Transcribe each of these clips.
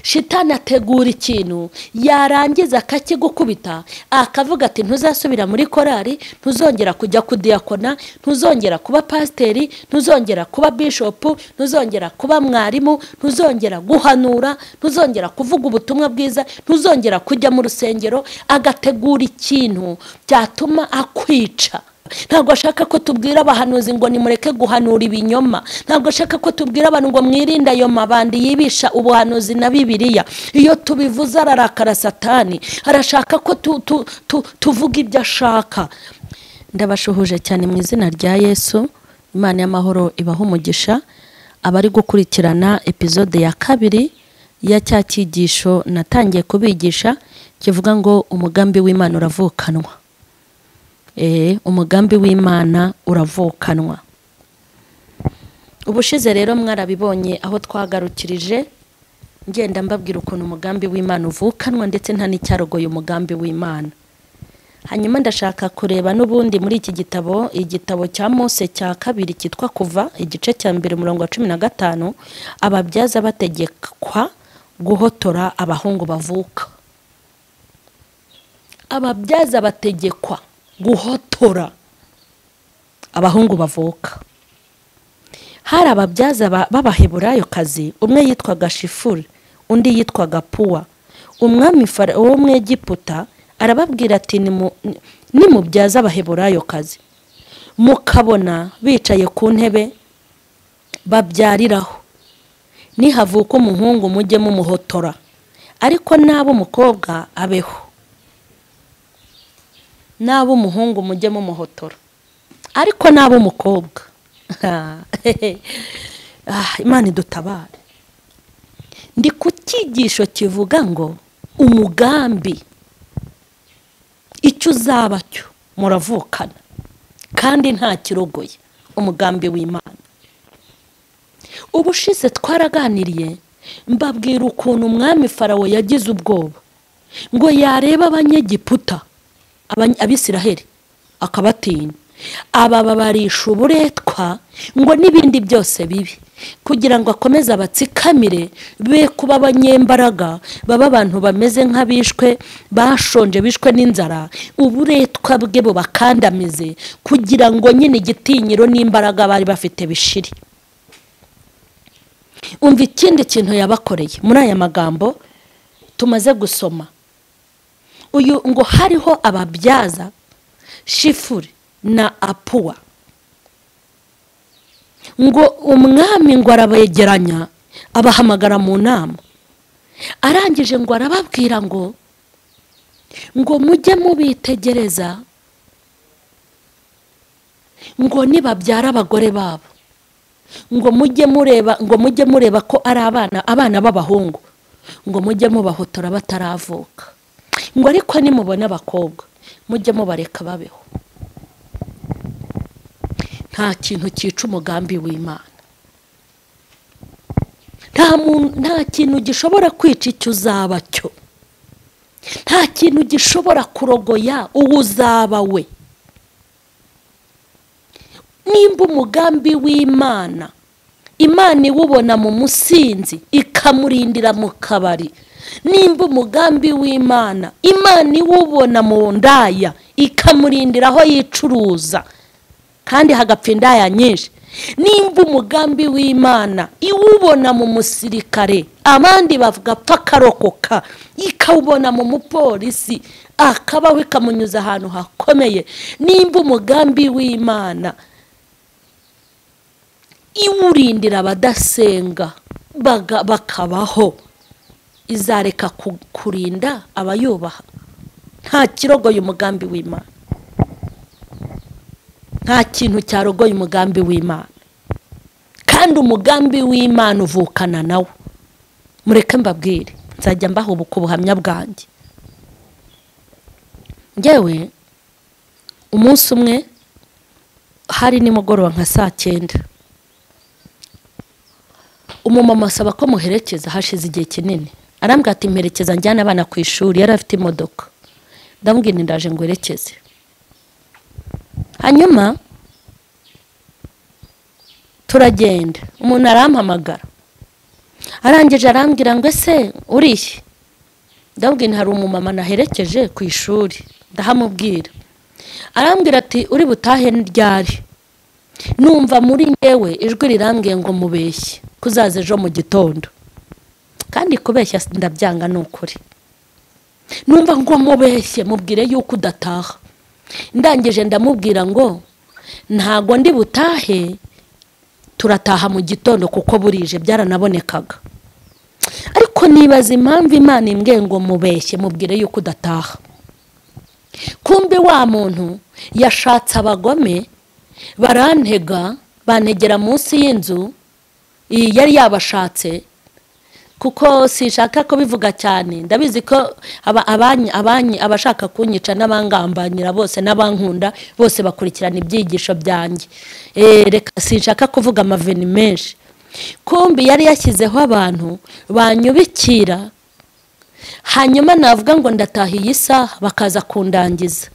Shitani ategura ikintu yarangiza akakigukubita, akavuga ati ntuzasubira muri korari, ntuzongera kujya kudiyakona, ntuzongera kuba pasiteri, ntuzongera kuba bishopu, ntuzongera kuba mwarimu, ntuzongera guhanura, ntuzongera kuvuga ubutumwa bwiza, ntuzongera kujya mu rusengero. Agategura ikintu cyatuma akwica. Ntabwo ashaka ko tubwira abahanuzi ngo nimureke guhanura ibinyoma. Ntabwo ashaka ko tubwira abantu ngo mwirinde ayo mabandi yibisha ubuhanuzi na Bibiliya. Iyo tubivuze ararakara Satani, arashaka ko tuvuga ibyo ashaka. Ndabashuhuje cyane mu izina rya Yesu. Imana y'amahoro ibaha umugisha. Abari gukurikirana episode ya 2 ya cya cyigisho natangiye kubigisha kivuga ngo umugambi w'Imana uravukanwa. Umugambi w'Imana uravukanwa. Ubushize rero mwarabibonye aho twagarukirije, ngenda mbabwira ukuntu umugambi w'Imana uvukanwa ndetse nta n'icyarogoye umugambi w'Imana. Hanyuma ndashaka kureba n'ubundi muri iki gitabo, igitabo cya Mose cya 2 cyitwa Kuva, igice cya 1 umurongo wa 15, ababyaza bategekwa guhotora abahungu bavuka. Ababyaza bategekwa guhotora abahungu bavuka. Hari ababyaza b'Abaheburayo kazi, umwe yitwaga Shifuri, undi yitwaga Puwa. Umwami Farawo wo mu Egiputa arababwira ati nimubyaza Abaheburayo kazi mukabona bicaye ku ntebe babyariraho, nihavuka umuhungu mujye mumuhotora, ariko nabo umukobwa abeho. Nabo umuhungu mujye mumuhotora, ariko nabo umukobwa. Imana idutabare. Ndi ku cyigisho kivuga ngo umugambi, icyo uzaba cyo muravukana, kandi nta kirogoye umugambi w'Imana. Ubushize twaraganiriye mbabwira ukuntu umwami Farawo yagize ubwoba ngo yareba abanyegiputa, Abisiraheli akabatinya, abababarisha uburetwa ngo n'ibindi byose bibi, kugira ngo akomeze abatsikamire be kuba abanyembaraga, baba abantu bameze nk'abishwe, bashonje, bishwe n'inzara, uburetwa bwe bubakandamize, kugira ngo nyine igitinyiro n'imbaraga bari bafite bishire. Umva ikindi kintu yabakoreye muri aya magambo tumaze gusoma. Uyu ngo hariho ababyaza Shifuri na Apuwa, ngo umwami ngo arabegeranya abahamagara mu nama, arangije ngo arababwira ngo mujye mubitegereza, ngo nibabyara abagore babo, ngo mujye mureba, ngo mujye mureba ko ari abana b'abahungu, ngo mujye mubahotora bataravuka, ngo ariko nimubona abakobwa mujye mubareka babeho. Nta kintu cyica umugambi w'Imana. Nta kintu gishobora kwica icyo uzaba cyo. Nta kintu gishobora kurogoya uwo uzaba we. Nimba umugambi w'Imana, Imana iwubona mu musinzi ikamurindira mu kabari. Nimba umugambi w'Imana, Imana iwubona mu ndaya ikamurindira aho yicuruza, kandi hagapfa indaya nyinshi. Nimba umugambi w'Imana iwubona mu musirikare, abandi bagapfa karokoka, ikawubona mu mupolisi akabaho ikamunyuza ahantu hakomeye. Nimba umugambi w'Imana iwurindira abadasenga bakabaho, izareka kurinda abayubaha. Nta kirogoye umugambi w'Imana. Nta kintu cyarogoye umugambi w'Imana. Kandi umugambi w'Imana uvukana nawo. Mureke mbabwire, nzajya mbaha ubuhamya bwanjye. Njyewe umunsi umwe hari nimugoroba nka saa 9, umumama asaba ko muherekeza, hashize igihe kinini. Arambwira ati mperekeza njyana abana ku ishuri, yari afite imodoka. Ndamubwira nti ndaje ngwerekeze. Hanyuma turagenda, umuntu arampamagara. Arangije arambwira ngo ese urihe? Ndabwira hari umumama naherekeje ku ishuri, ndahamubwira. Arambwira ati uri butahe ryari? Numva muri ngewe ijwi rirambwiye ngo mubeshye kuzaza ejo mu gitondo. Kandi kubeshya ndabyanga ni ukuri. Numva ngo mubeshye mubwire yuko udataha. Ndangije ndamubwira ngo ntago ndi butahe, turataha mu gitondo kuko burije, byaranabonekaga. Ariko nibaza impamvu Imana imbwiye ngo mubeshye mubwire yuko udataha. Kumbe wa muntu yashatse abagome barantega, bantegera munsi y'inzu yari yabashatse, kuko sishaka ko bivuga cyane. Ndabizi ko abanyi abashaka kunyica n'abangambanyira bose n'abankunda bose bakurikirana ibyigisho byanjye. Reka sishaka kuvuga amaveni menshi. Kumbi yari yashyizeho abantu banyubikira, hanyuma navuga ngo ndataha iyi saha bakaza kundangiza.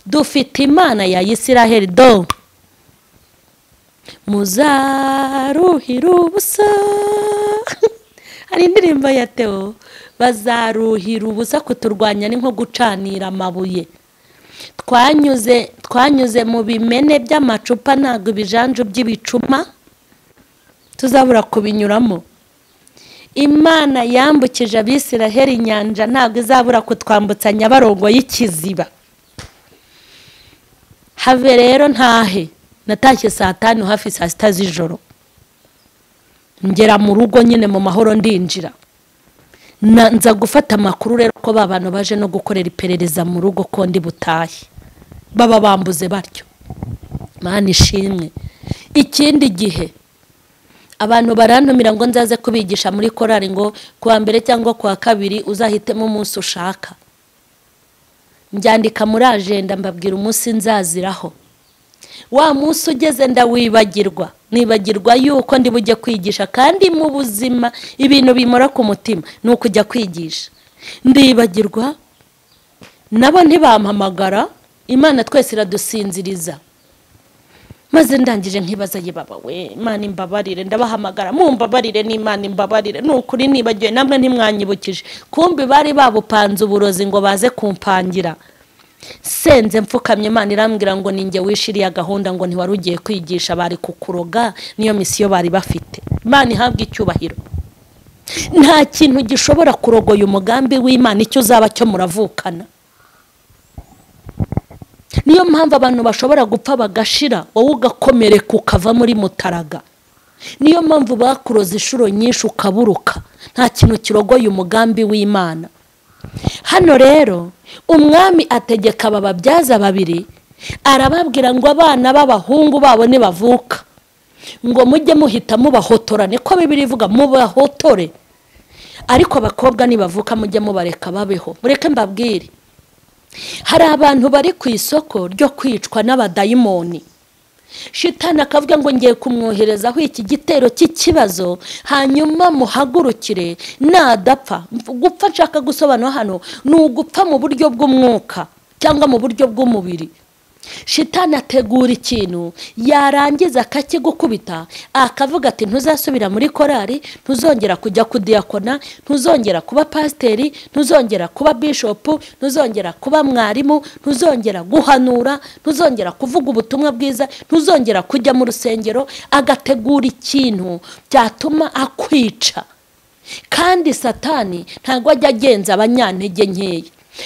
Dufite Imana ya Isiraheli do muzaruhira ubusa. Hari indirimbo ya Theo, bazaruhira ubusa kuturwanya ni nko gucanira amabuye. Twanyuze mu bimene by'amacupa, ntabwo ibijanju by'ibicuma tuzabura kubinyuramo. Imana yambukije Abisiraheli inyanja, ntabwo izabura kutwambutsa Nyabarongo y'ikiziba. Have rero ntahe, natashye saa 5 hafi saa 6 z'ijoro. Ngera mu rugo nyine mu mahoro ndinjira. Nza gufata amakuru rero ko babana baje no gukorera iperereza mu rugo ko ndi butahe. Baba bambuze batyo. Mana ishimwe. Ikindi gihe abantu barantumira ngo nzaze kubigisha muri korari ngo kuwa mbere cyangwa kuwa kabiri uzahitemo umunsi ushaka. Njyandika muri agenda mbabwira umunsi nzaziraho. Wa munsi ugeze ndawibagirwa, nibagirwa yuko ndi bujye kwigisha, kandi mu buzima ibintu bimora ku mutima ni ukujya kwigisha. Ndibagirwa, nabo ntibampamagara, Imana twese iradusinziriza. Maze ndangije nkibaza ye baba we, Imana imbabarire, ndabahamagara mumbabarire n'Imana imbabarire, nukuri nibagiwe namwe ntimwanyibukije. Kumbi bari babupanze uburozi ngo baze kumpangira. Senze mfukamye Imana irambwira ngo ninjye wishiriye gahunda, ngo ntiwari ugiye kwigisha, bari kukuroga, niyo misiyo bari bafite. Imana ihabwe icyubahiro. Nta kintu gishobora kurogoya umugambi w'Imana, icyo uzaba cyo muravukana. Niyo mpamvu abantu bashobora gupfa bagashira, wowe ugakomereka ukava muri mutaraga. Niyo mpamvu bakuroza inshuro nyinshi ukaburuka. Nta kintu kirogoye umugambi w'Imana. Hano rero umwami ategeka aba babyaza babiri, arababwira ngo abana b'abahungu babo nibavuka ngo mujye muhita mubahotora, niko Bibiliya ivuga, mubahotore. Ariko abakobwa nibavuka mujye mubareka babeho. Mureke mbabwire, hari abantu bari ku isoko ryo kwicwa n'abadayimoni. Shitani akavuga ngo ngiye kumwoherezaho iki gitero cy'ikibazo, hanyuma muhagurukire nadapfa. Gupfa nshaka gusobanura hano ni ugupfa mu buryo bw'umwuka cyangwa mu buryo bw'umubiri. Shitani ategura ikintu yarangiza akakigukubita, akavuga ati ntuzasubira muri korari, ntuzongera kujya kudiyakona, ntuzongera kuba pasiteri, ntuzongera kuba bishopu, ntuzongera kuba mwarimu, ntuzongera guhanura, ntuzongera kuvuga ubutumwa bwiza, ntuzongera kujya mu rusengero. Agategura ikintu cyatuma akwica. Kandi Satani ntabwo ajya agenza abanyantege nkeya.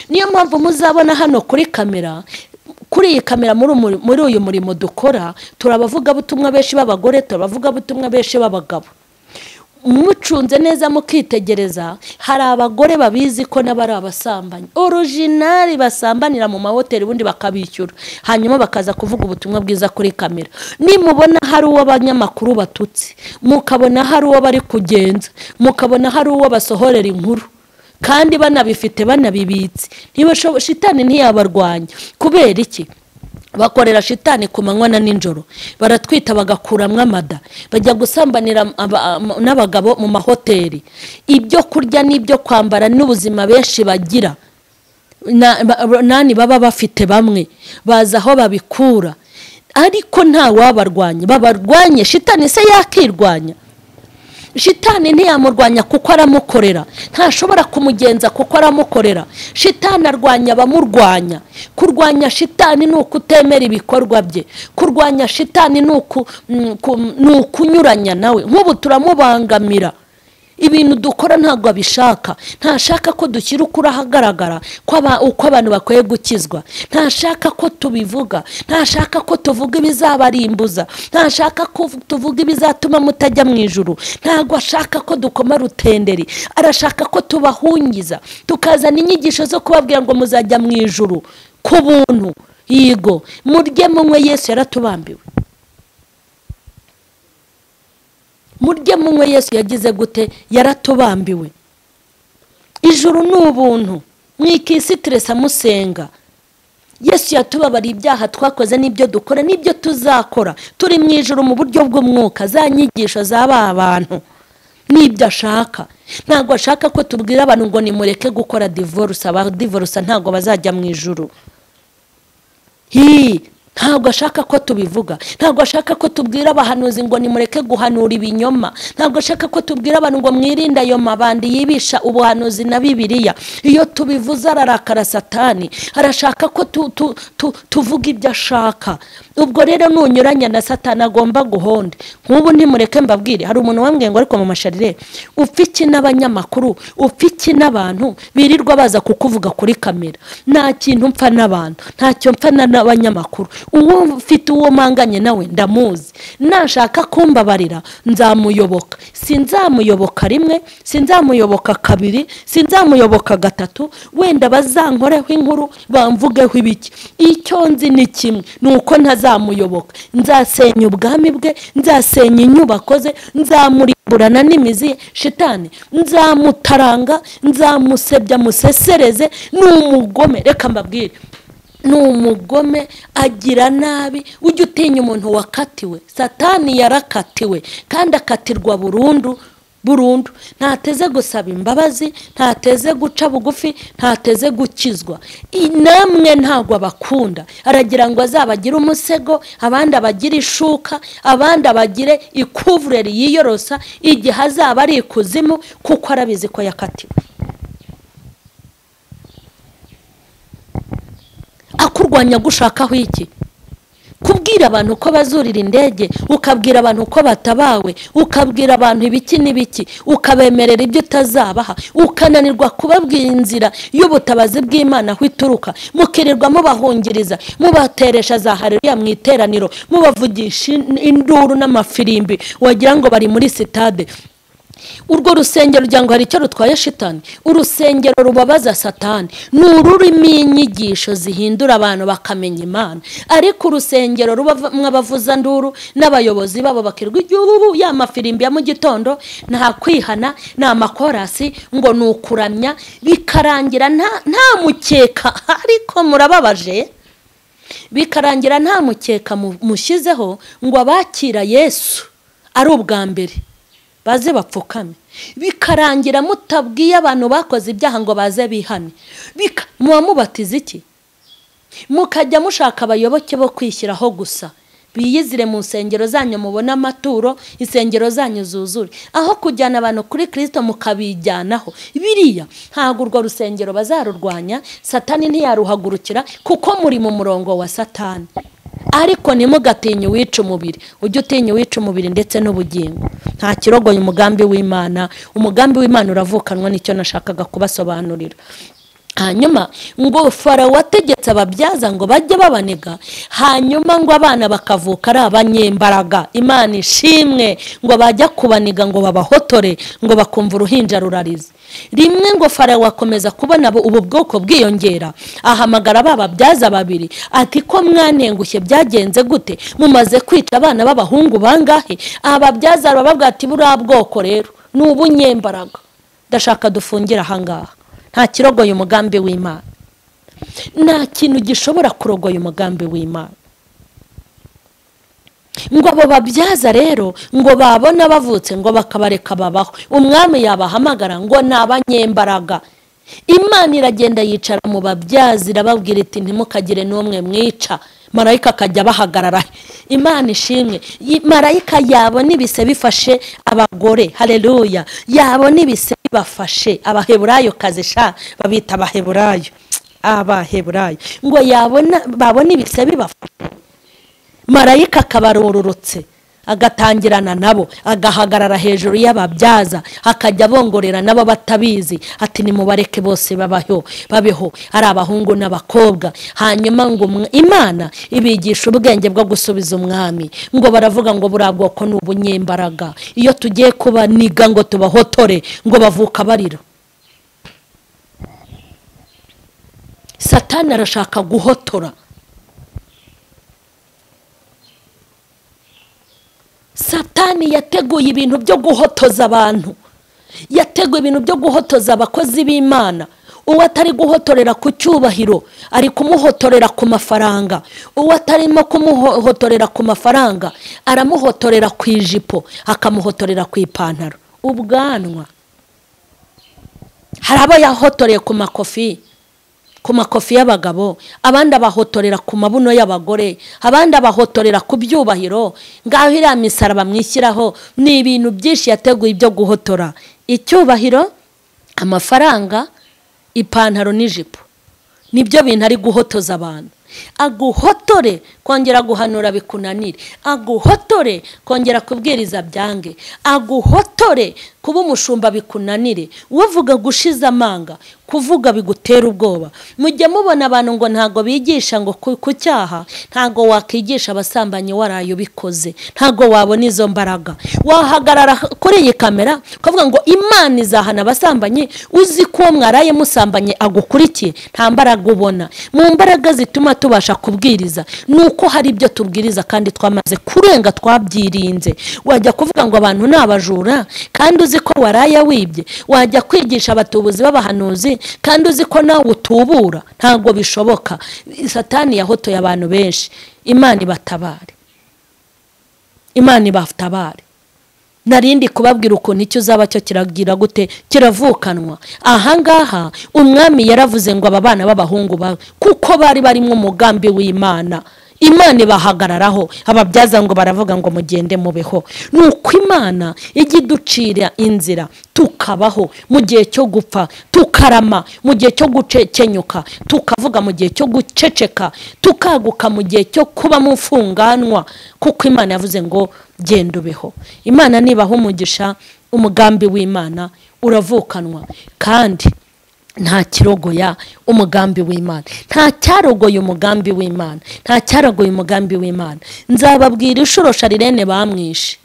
Niyo mpamvu muzabona hano kuri kamera, kuri iyi kamera muri uyu murimo dukora, turabavuga butumwa benshi b'abagore, turabavuga butumwa benshi b'abagabo. Mucunze neza mukitegereza, hari abagore babizi ko n'abari abasambanyi original basambanira mu mahoteli ubundi bakabishyura, hanyuma bakaza kuvuga ubutumwa bwiza kuri kamera. Nimubona hari uwo abanyamakuru batutse, mukabona hari uwo bari kugenza, mukabona hari uwo basohorera inkuru, kandi banabifite banabibitse, niba shitani ntiyabarwanya. Kubera iki? Bakorera shitani ku manywa na nijoro, baratwita bagakuramwo amada, bajya gusambanira n'abagabo mu mahoteli. Ibyo kurya n'ibyo kwambara n'ubuzima benshi bagira nani baba bafite, bamwe baza aho babikura, ariko nta wabarwanya. Babarwanye shitani se yakirwanya. Shitani ntiyamurwanya kuko aramukorera, ntashobora kumugenza kuko aramukorera. Shitani arwanya abamurwanya. Kurwanya shitani ni ukutemera ibikorwa bye, kurwanya shitani ni ukunyuranya nawe. Nk'ubu turamubangamira, ibintu dukora ntabwo abishaka, ntashaka ko dushyira ukuri ahagaragara uko abantu bakwiye gukizwa, ntashaka ko tubivuga, ntashaka ko tuvuga ibizabarimbuza, ntashaka ko tuvuga ibizatuma mutajya mu ijuru, ntabwo ashaka ko dukoma rutenderi, arashaka ko tubahungiza tukazana inyigisho zo kubabwira ngo muzajya mu ijuru ku buntu. Yego, murye munywe, Yesu yaratubambiwe. Murye munywe, Yesu yagize gute? Yaratubambiwe. Ijuru ni ubuntu, mwikisitiresa musenga. Yesu yatubabariye ibyaha twakoze n'ibyo dukora n'ibyo tuzakora. Turi mu ijuru mu buryo bw'umwuka, za nyigisho z'aba bantu n'ibyo ashaka. Ntabwo ashaka ko tubwira abantu ngo nimureke gukora divorce, aba divorce ntabwo bazajya mu ijuru. Ntabwo ashaka ko tubivuga, ntabwo ashaka ko tubwira abahanuzi ngo nimureke guhanura ibinyoma, ntabwo ashaka ko tubwira abantu ngo mwirinde ayo mabandi yibisha ubuhanuzi na Bibiliya. Iyo tubivuze ararakara Satani, arashaka ko tuvuga ibyo ashaka. Ubwo rero nunyuranya na Satani agomba guhonda. Nk'ubu ntimureke mbabwire, hari umuntu wambwiye ngo ariko mu masharire upfa iki n'abanyamakuru, upfa iki n'abantu birirwa baza kukuvuga kuri kamera? Nta kintu mpfa n'abantu, ntacyo mpfa n'abanyamakuru. Uwo mfite uwo mpanganye nawe ndamuzi, nashaka kumbabarira nzamuyoboka. Sinzamuyoboka rimwe, sinzamuyoboka kabiri, sinzamuyoboka gatatu, wenda bazankoreho inkuru bamvugeho ibiki. Icyo nzi ni kimwe, nuko ntazamuyoboka. Nzasenya ubwami bwe, nzasenya inyubako ze, nzamurimburana n'imizi shitani, nzamutaranga, nzamusebya musesereze. Ni umugome, reka mbabwire, ni umugome, agira nabi. Ujye utinya umuntu wakatiwe. Satani yarakatiwe kandi akatirwa burundu burundu. Ntateze gusaba imbabazi, ntateze guca bugufi, ntateze gukizwa. Namwe ntabwo abakunda, aragira ngo azabagire umusego, abandi abagire ishuka, abandi abagire ikuvureri yiyorosa igihe azaba ari ikuzimu, kuko arabizi ko yakatiwe. Akurwanya gushakaho iki? Kubwira abantu ko bazurira indege, ukabwira abantu ko batabawe, ukabwira abantu ibiki n'ibiki, ukabemerera ibyo utazabaha, ukananirwa kubabwira inzira y'ubutabazi bw'Imana aho ituruka, mukirirwa mubahungiriza, mubateresha za haleluya mu iteraniro, mubavugisha induru n'amafirimbi wagira ngo bari muri sitade. Urwo rusengero ryango hari icyo rutwaye shitani. Urusengero rubabaza Satani ni ururimi inyigisho zihindura abantu bakamenya Imana. Ariko urusengero rubamwe nduru n'abayobozi babo bakirwa igihugu ya mafirimbi ya mu gitondo, nta kwihana, nta makorasi, ngo ni ukuramya, bikarangira nta mukeka. Ariko murababaje, bikarangira nta mukeka mushyizeho ngo abakira Yesu ari ubwa mbere baze bapfukame. Bikarangira mutabwiye abantu bakoze ibyaha ngo baze bihane. Muba mubatiza iki? Mukajya mushaka abayoboke bo kwishyiraho gusa, biyizire mu nsengero zanyu, mubone amaturo, insengero zanyu zuzure, aho kujyana abantu kuri Kristo mukabijyanaho. Biriya ntabwo urwo rusengero bazarurwanya, Satani ntiyaruhagurukira kuko muri mu murongo wa Satani. Ariko ntimugatinye uwica umubiri, ujye utinya uwica umubiri ndetse n'ubugingo. Nta kirogoye umugambi w'Imana, umugambi w'Imana uravukanwa, nicyo nashakaga kubasobanurira. Hanyuma ngo Farawo wategetse ababyaza ngo bajye babanega, hanyuma ngo abana bakavuka ari abanyembaraga. Imana ishimwe, ngo bajya kubaniga ngo babahotore, ngo bakumva uruhinja rurarize. Rimwe ngo Farawo akomeza kubona ubu bwoko bwiyongera, ahamagara bababyaza babiri ati ko mwanengushye byagenze gute? Mumaze kwica abana b'abahungu bangahe? Ababyaza bababwira ati buriya bwoko rero ni ubunyembaraga, ndashaka dufungira ahangaha. Nta kirogoye umugambi w'Imana, nta kintu gishobora kurogoya umugambi w'Imana. Ngo abo babyaza rero ngo babona bavutse ngo bakabareka babaho, umwami yabahamagara ngo ni abanyembaraga. Imana iragenda yicara mu babyaza irababwira iti ntimukagire n'umwe mwica. Marayika akajya bahagarara. Imana ishimwe. Marayika yabona ibise bifashe abagore, haleluya, yabona ibise bibafashe abaheburayo kazisha, babita abaheburayo, abaheburayo ngo yabona babona ibise bibafashe, marayika akabarororotse agatangirana nabo, agahagarara hejuru y'ababyaza, akajya bongorera nabo batabizi, ati nimubareke bose babaho, babeho ari abahungu n'abakobwa. Hanyuma ngo Imana ibigisha ubwenge bwo gusubiza umwami, ngo baravuga ngo buriya bwoko ni ubunyembaraga, iyo tugiye kubaniga ngo tubahotore ngo bavuka barira. Satani arashaka guhotora. Satani yateguye ibintu byo guhotoza abantu, yateguye ibintu byo guhotoza abakozi b'Imana. Uwo atari guhotorera ku cyubahiro ari kumuhotorera ku mafaranga, uwo atarimo kumuhotorera ku mafaranga aramuhotorera ku ijipo, akamuhotorera ku ipantaro, ubwanwa. Hari abo yahotoreye ku makofi, ku makofi y'abagabo, abandi abahotorera ku mabuno y'abagore, abandi abahotorera ku byubahiro. Ngaho iriya misaraba bamwishyiraho ni ibintu byinshi yateguye ibyo guhotora: icyubahiro, amafaranga, ipantaro n'ijipo. Nibyo bintu ari guhotoza abantu. Aguhotore kongera guhanura bikunanire, aguhotore kongera kubwiriza byange, aguhotore kuba umushumba bikunanire, uvuga gushiza amanga, kuvuga bigutera ubwoba. Mujye mubona abantu ngo ntago bigisha ngo ku cyaha, ntago wakigisha abasambanyi warayo bikoze, ntago wabona izo mbaraga. Wahagarara kuri iyi kamera ukavuga ngo Imana izahana abasambanyi, uzi ko mwaraye musambanye agukurikiye, nta mbaraga ubona. Mu mbaraga zituma tubasha kubwiriza nuko hari ibyo tubwiriza kandi twamaze kurenga, twabyirinze. Wajya kuvuga ngo abantu ni abajura kandi uzi ko waraya wibye, wajya kwigisha abatubuzi b'abahanuzi kandi uzi ko nawe utubura, ntabwo bishoboka. Satani yahotoye abantu benshi. Imana ibatabare, Imana ibatabare. Narindi kubabwira ukuntu icyo uzaba cyo kiragira gute, kiravukanwa. Ahangaha umwami yaravuze ngo aba bana b'abahungu bawe, kuko bari barimo umugambi w'Imana, Imana ibahagararaho. Ababyaza ngo baravuga ngo mugende mubeho. Nuko Imana ijya iducira inzira tukabaho mu gihe cyo gupfa, tukarama mu gihe cyo gucekenyuka, tukavuga mu gihe cyo guceceka, tukaguka mu gihe cyo kuba mu mfunganwa, kuko Imana yavuze ngo genda ubeho. Imana nibaho umugisha, umugambi w'Imana uravukanwa, kandi nta kirogoya umugambi w'Imana, nta cyarogoye umugambi w'Imana, nta cyarogoye umugambi w'Imana. Nzababwira inshuro Sharirene bamwishe,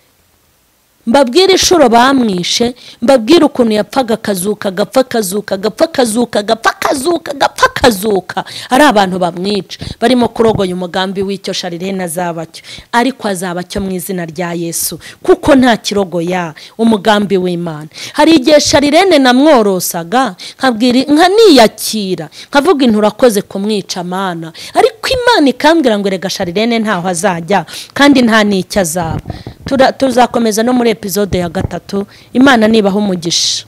mbabwira inshuro bamwishe, mbabwira ukuntu yapfaga akazuka, gapfa akazuka, gapfa akazuka, gapfa akazuka, gapfa akazuka, ari abantu bamwica barimo kurogoya umugambi w'icyo Sharirene azabacyo, ariko azabacyo mu izina rya Yesu, kuko nta kirogoya umugambi w'Imana. Hari igihe Sharirene namworosaga nkabwira nkaniyakira, nkavuga intu urakoze kumwica Mana, ariko Imana ikambwira ngo rega Sharirene ntaho azajya kandi nta n'icyo azaba. Tuzakomeza no muri episode ya 3. Imana nibaho umugisha.